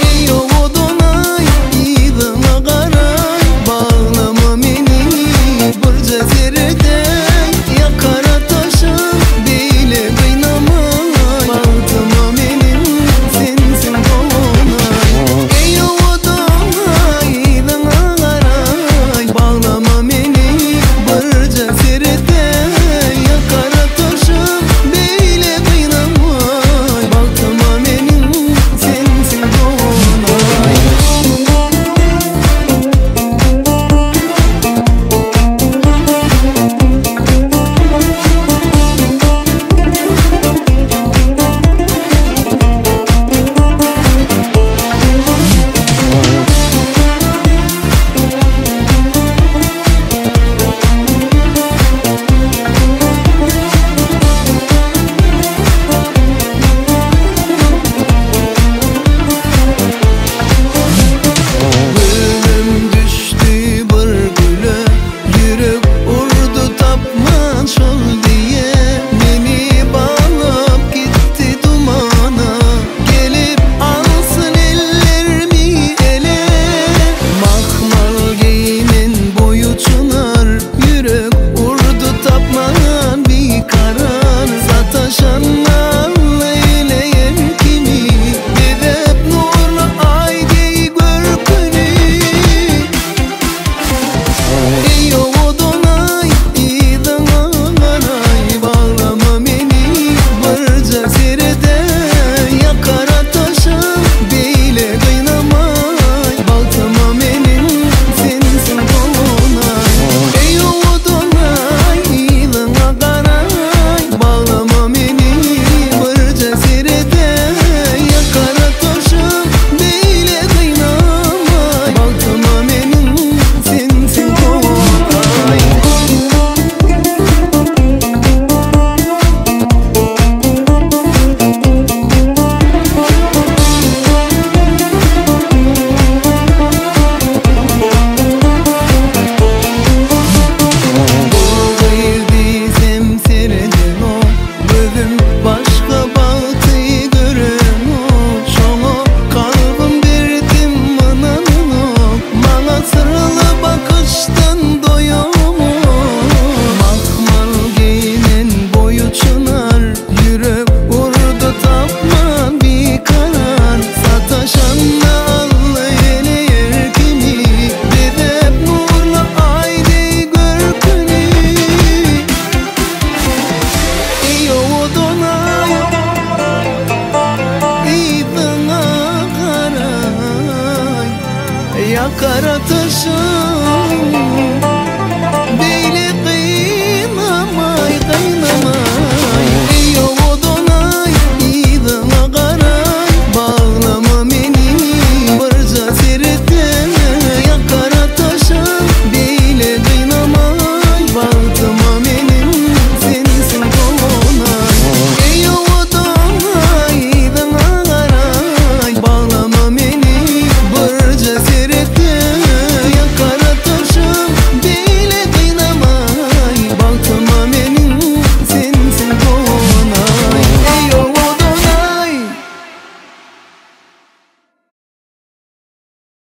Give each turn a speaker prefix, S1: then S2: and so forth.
S1: Eý owadan-aý, yzyňa garaý, Baglama meni birje seredeý, Ýakar ataşym, beýle gynamaý, Bagtyma meniň sensiň doganay. Eý owadan-aý, yzyňa garaý, Baglama meni birje seredeý, Ýakar ataşym, beýle gynamaý, Bagtyma meniň sensiň doganay. Gözüm düşdi bir güle, Ýürek urdy tapman şol diýe, Meni baglap gitdi dumana, Gelip alsyn ellerimi ele. Mahmal geýnen boýy çynar, Ýürek urdy tapman bikarar, Sataşan Alla eýleýär kimi, Bezäp nurly aý deý görküni. Eý owadan-aý, yzyňa garaý, Baglama meni birje seredeý, Ýakar ataşym, beýle gynamaý, Bagtyma meniň sensiň doganay. Eý owadan-aý, yzyňa garaý, Baglama meni birje seredeý, Ýakar ataşym, beýle gynamaý, Bagtyma meniň sensiň doganay. Bu gyz diýsem seredenok, Gözüm başga bagty görenok, Şoňa kalbym berdim ynananok, Maňa syrly bakyşdan doýamok. Mahmal geýnen boýy çynar, Ýürek urdy tapman bikarar, Sataşanda Alla eleýär kimi, Bezäp nurly aý deý görküni. Eý owadan-aý, yzyňa garaý, Ýakar ataşym.